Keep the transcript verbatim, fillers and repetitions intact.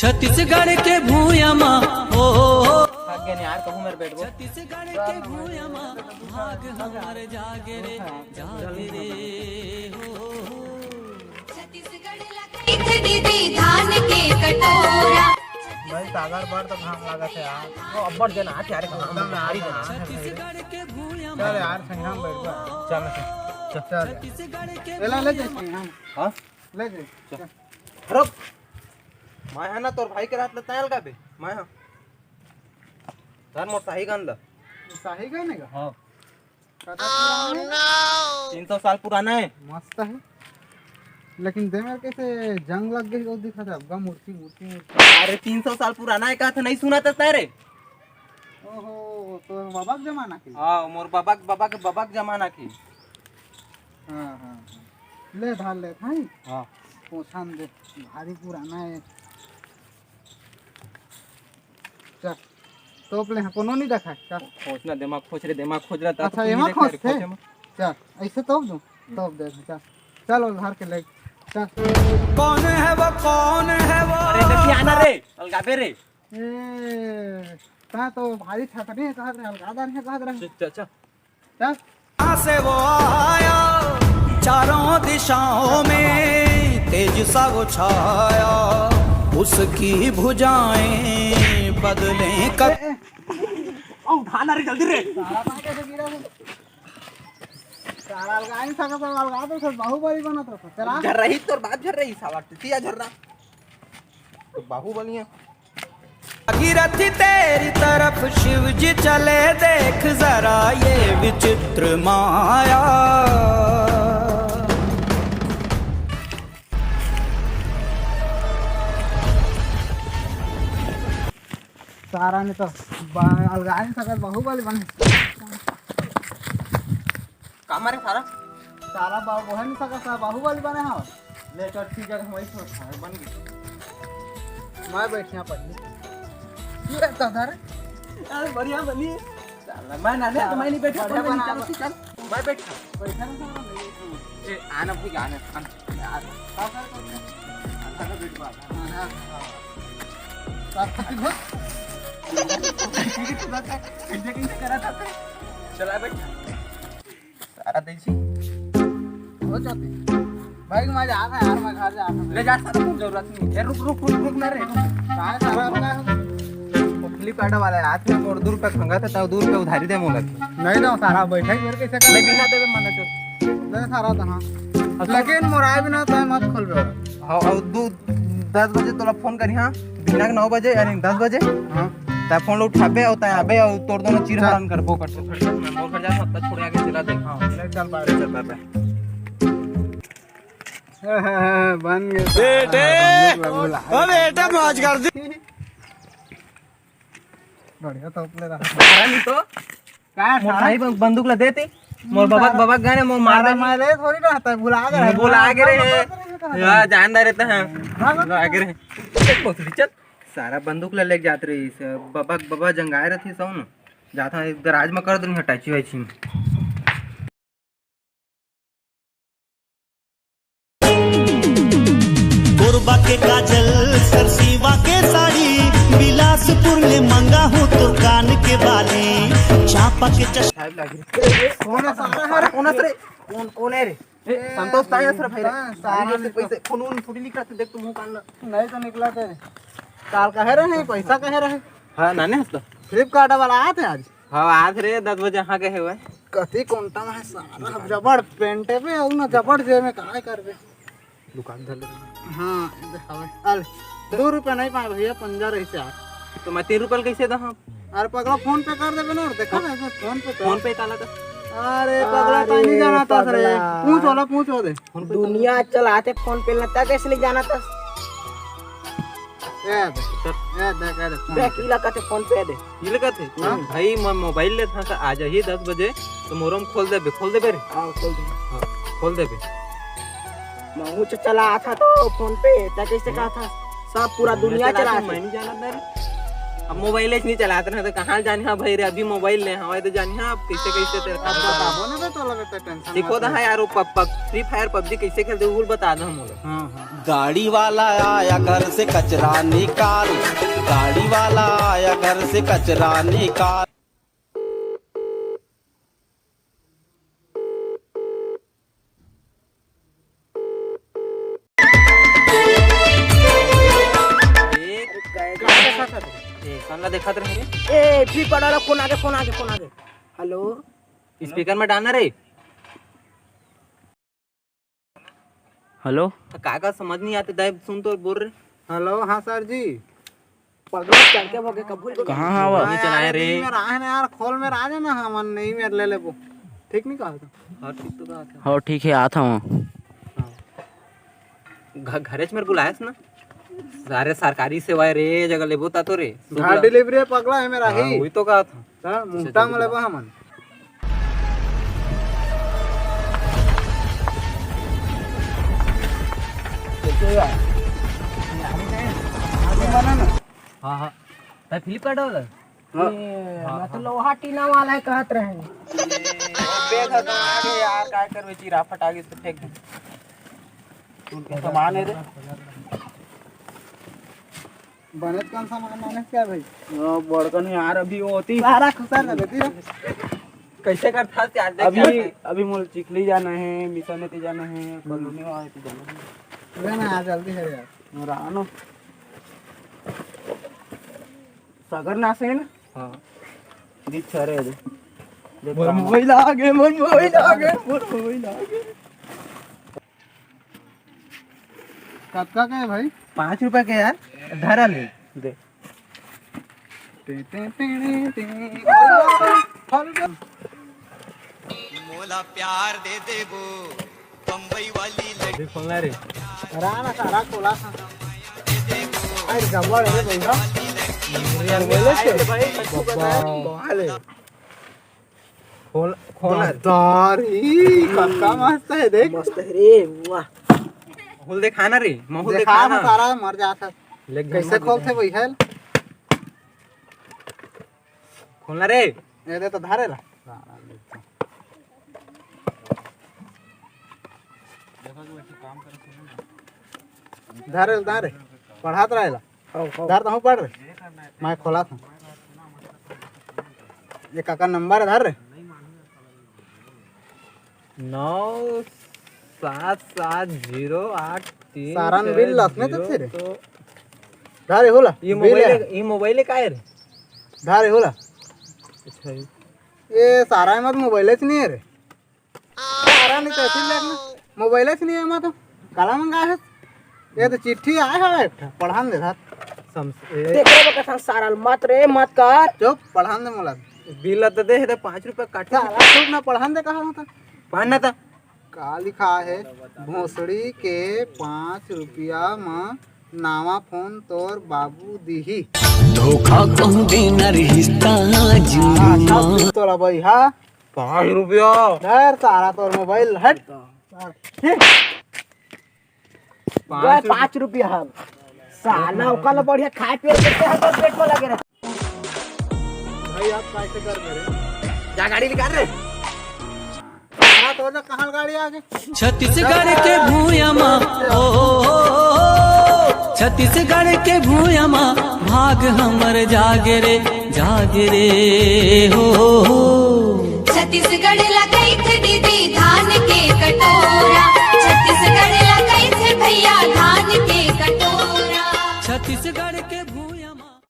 छत्तीसगढ़ के भूया मा, ओ, ओ, ओ। भाग गए यार, कहूँ मेरे बैठ गो। छत्तीसगढ़ के भूया मा, भाग हमर जागे रे, जागे रे, हो, हो, हो। छत्तीसगढ़ ला कहिथे दीदी धान के कटोरा। भाई, सागर बड़ तो घाम लागत हे यार। वो अब्बड़ जन आथे, अरे, घाम एकदम भारी यार, जन आथे। छत्तीसगढ़ के भूया मा। चल यार, संघा में बैठ जा। चल, चल। चल। छत्तीसगढ़ के एला ले भूया मा। हाँ? ले दे। चल। रुक। मैं हा ना तोर भाई के रात ले तैयार का बे। मैं हा। धर मोर शाही गंध। शाही गंध का? हाँ। कतका पुराना हे? तीन सौ साल पुराना हे। मस्त हे। लेकिन दे मेर कइसे जंग लग गई, वो दिखत हे, अब्बड़ मुरझी, मुरझी, मुरझी। अरे, तीन सौ साल पुराना हे, कहा था, नहीं सुना था तेरे? ओहो, तो बाबा के जमाना के? हाँ, मोर बाबा के, बाबा के, बाबा के जमाना के। हाँ, हाँ, हाँ। ले धार ले, भाई। हाँ। पोछा में दे, भारी पुराना हे। चल, तोप ले, हाँ, कोनो नहीं देखा, चल। खोज ना, दिमाग खोज रे, दिमाग खोज रहा था, अच्छा, तो एमा खोज थे? खोज एमा। चल, ऐसे तोप दूँ? तोप दे, चल। चल, वो घर के ले, चल। कौन है वो, कौन है वो? अरे, देखिए, आना रे, अलगाबे रे। ए, ता तो भारी छटनी हे, कहा रे, अलगादार हे, कहा रे। चल, चल, चल। चल। से वो आया, चारों दिशाओं में तेज सा वो छाया, उसकी भुजाएं बदलें कद- ए, ए, ओ, उठा ना रे, जल्दी रे। सारा कहाँ कैसे गिरा है? सारा अलगा नहीं सकता, अलगा तो फिर बाहुबली बना तो चला। झर रही तोर बाप, झर रही साला, टिटिया झर रहा। तो बाहुबली है। भागीरथी तेरी तरफ शिव जी चले, देख जरा ये विचित्र माया। सारा ने तो बा-, अलगा नहीं सकत, बाहुबली बने। का मारे सारा? सारा बा-, वो है नहीं सकत, सारा बाहुबली बने हो। ले चल, ठीक है, हम वही सोच रहे हैं, बन गई। मैं बैठिया पढ़ी। ये रहता था रे। यार, बढ़िया बनी है। चल, मैं ना, नहीं, तो मैं नहीं बैठा, बढ़िया तो मैं नहीं, बना। चलो, तू चल, मैं बैठा। बैठा ना, सारा नहीं बैठा। ए, आना भैया, आना, आना। यार, का कर, कर, कर। आना, बैठ, बात। हाँ, हाँ, हाँ। का कर, कर। कैसे, कैसे करा था? चला बैठ। सारा देसी। हो जाते। भाई, मैं जा रहा यार, मैं घर जा रहा। ले जा सारा, कोई जरूरत नहीं है। रुक, रुक, रुक, रुक ना रे। कहाँ सारा आपका? वो Flipkart वाला है, हाथ में मोर दू रुपया खंगा था, तब दू रुपया उधारी दे मोला। नहीं दो सारा, बैठे घर कैसे कर? ले बिना देवे माना चल। ले सारा तो हाँ। अब लेकिन मोर आए बिना तो मत खोल रहे। हाँ, और दू, दस बजे तोला फोन करी, हाँ, बिना के नौ बजे, यानी दस बजे। हाँ। तै फोन उठाबे और तै आबे और तोर दोनों चीर चल। हरण करबो करते। मैं मोर घर जा, सब छोड़ आके चला दे। हाँ, ले चल बाय। चल बाय बाय। बन गया। बेटे, बंदूक ला, ओ बेटे, मौज कर दी। बढ़िया तोप ले रहा। मारा नहीं तो। का मोर सारा? भाई बं-, बंदूक ला देती। मोर हम्म, बबक, सारा। बबक गए, मोर मार सारा दे। मैं ले थोड़ी रहता है, भुला गया है। भुला गए रे। भुला गया है। या, जानदार रहता है। हाँ, हाँ। भुला गए रे। चल, भोसड़ी, चल। सारा बंदूक ला लेके जात रही। बबक, बबा जंगाए रहती सौ न। जाता है, गराज में कर दूंगा टाची वाची में। कोरबा के काजल, सरसीवा के साड़ी, बिलासपुर ले मंगा हो तोर कान के बाली, चांपा के चश्मा। कौन है सारा? अरे कौन है रे? कौन, कौन है रे? ए, संतोष ताई है सर भाई रे। हाँ, सारा अरे, निकल। पैसे, खून वून थोड़ी निकला था, देख तू मुंह कान ला। नहीं तो निकला था। काल कहे रहे, पैसा कहे रहे। हाँ, नाने हंस तो। Flipkart वाला आते आज। हाँ, आज रे दस बजे हाँ गए हुए। कति कोंटा में है सारा, जबड़ पेंटे पे अउ ना जबड़ जेब में, काय करबे? दुकान धर ले। हाँ, ये दे हवे। अरे, दू रुपया नहीं पाए भैया, पंजा रही से यार। तो मैं तीन रुपया कैसे दहा? अरे पगला, PhonePe कर देबे ना, देखा ना, इसमें PhonePe तो। PhonePe काला था? अरे पगला, अरे तानी जाना था रे। पगला। पूछ वाला, पूछ वो दे। दुनिया चलाते PhonePe ना, तक कैसे नहीं जाना था? ए दे, ए दे, कह दे, PhonePe। देख, ई ला कहते PhonePe दे। ई ला कहते? हाँ। भाई, मैं मोबाइल ले था, आज ही दस बजे, तो मोरो में खोल देबे, खोल देबे रे। हाँ, खोल दे। हाँ, खोल देबे। महू च चला था तो PhonePe, तै कैसे कहा था? सब पूरा दुनिया चला था। मैं नहीं जाना था रे। अब मोबाइल च नहीं चलात रहे तो कहाँ जानिहा भाई रे, अभी मोबाइल ले हवय तो जानिहा अब कैसे कैसे तेरे अब बताबो ना बे तोला, बे tension सीखो मत दा ले। हाँ यार, वो pub, pub, Free Fire, PUBG कैसे खेलते वो बता दो हम लोग। हाँ, हाँ। गाड़ी वाला आया घर से कचरा निकाल, गाड़ी वाला आया घर से कचरा निकाल। एक, ए, कान ला देखत रहे रे। ए, Flipkart वाला फोन आगे, फोन आगे, फोन आगे। हेलो। स्पीकर में डालना रे। हेलो। का, का समझ नहीं आते दाई, सुन तो बोल रे। हेलो, हाँ सर जी। पगला चढ़ के भोगे कबूल को। कहाँ हवा? नहीं चलाए रे। मेरा आहे ना यार, खोल मेर आ जाना, हमन नहीं मेर ले लेबो। ठीक नहीं कहा था? हाँ, ठीक तो कहा था। हाँ, ठीक है, आता हूँ। हाँ। घ-, घरेच मेर बुलायस ना। सारे सरकारी सेवाएं रे, जगह लेबो ता तो रे। घर delivery है पगला है मेरा हाँ, ही। वही तो कहा था। हाँ, मुंगटा में लेबो हमन। हाँ, हाँ। तै Flipkart वाला? हाँ। ए, हाँ, मैं तो हाँ। लोहा टीना वाला है कहत रहे। बेग है तो आ गए यार, काय करबे, चिरा फटा गए तो फेंक दे। उनके सामान है रे। बने कौन सामान आने क्या भाई? ओ, बड़कन यार, अभी वो होती। सारा खुसर ना देती रे। कैसे करता चार्ज अभी, अभी मोल चिखली जाना है, मिशन ते जाना है, कॉलोनी वाले ते जाना है। अरे ना, आ जल्दी है यार। रानो। सागर ना से ना? हाँ। दिख सा रहे दे। मोर मोबाइल आ गए, मोर मोबाइल आ गए, मोर मोबाइल आ गए। कतका के है भाई? पाँच रुपया के यार, धरा ले। दे। टे, टे, टे, टे, टे। मोला प्यार दे देबो, बम्बई वाली लड़की। अभी खोलना रे। राना सारा खोला था। अरे गड़बड़ है भाई, हाँ? अरे यार, बोले थे। भाई, सच में बता। बवाल है। खोल, खोल ना रे। गद्दार, ई, कतका मस्त है, देख। मस्त है रे, वाह। माहौल देखा ना रे, माहौल देखा देखा ना। सारा मर जात है। ले, कैसे खोलथे भाई हेल? खोलना रे। ये दे तो धारे ला। धारे ला, धारे। पढ़ात रहे ला। हौ, हौ। धर तो हूँ पढ़ रे। मैं खोला था। ये काका नंबर है, धर रे। नौ सात सात जीरो आठ तीन सारन छह बिल लसने तो जीरो छे रे। तो धर रे होला। ये बिल मोबाइल है। है, ये मोबाइल है का है रे? धर रे होला। अच्छा, ये ये सारा मत मोबाइल च नहीं है रे। सारा नहीं तो ऐसे लेना। मोबाइल च नहीं है, मैं तो काला मंगा है। ये तो चिट्ठी आए हवे एक ठा, पढ़ान दे साथ। सम-, ए, देख रे बका, सारा मत रे, मत कर। चुप, पढ़ान दे मोला। बिल तो दे, दे पाँच रुपया काट। साला चुप ना, पढ़ान दे कहा था। पढ़ना था। का लिखा है? भोसड़ी के पाँच रुपया म नावा फोन तोर बाबू दीही। धोखा कहूँ देना रिश्ता जिंदगी हाँ, मा। सब तोला भाई, हाँ। पाँच रुपया। यार, सारा तोर मोबाइल हट। पाँच रुपया। पाँच रुपया हम। साला, ओकर ले बढ़िया खाए पिए देते हैं, तो पेट में लगे रहते। भाई, आप कैसे कर रहे हैं? जा गाड़ी निकाल रे। साला, तो ना कहाँ गाड़ी आ गई? छत्तीसगढ़ के भूया मा, ओ, छत्तीसगढ़ के भूया मा, भाग हमर जागे रे, जागे रे, हो, हो। छत्तीसगढ़ ला कहिथे दीदी धान के कटोरा, छत्तीसगढ़ ला कहिथे भैया धान के कटोरा। छत्तीसगढ़ के भूया मा